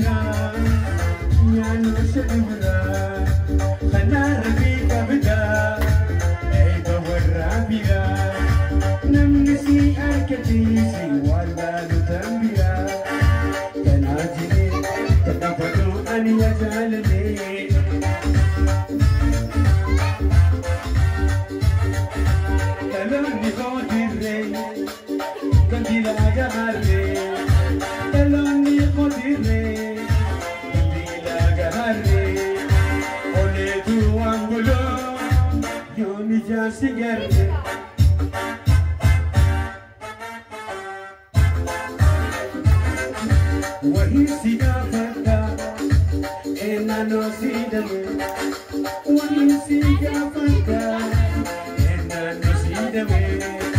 jira nyaannu shadubra kanaarra beekamda eeba warra bira namni si argateesi waan laalu tambira kanaa jedhee taphatu ani jaalallee. Dhaloonni kootirree gandi laaga harree dhaloonni kootirree gandi laaga harree oleetu waan buloo yoon ijaarsi garee. Wahii si gaafadha eennaannoo si dame wahii si gaafadha eennaannoo si dame.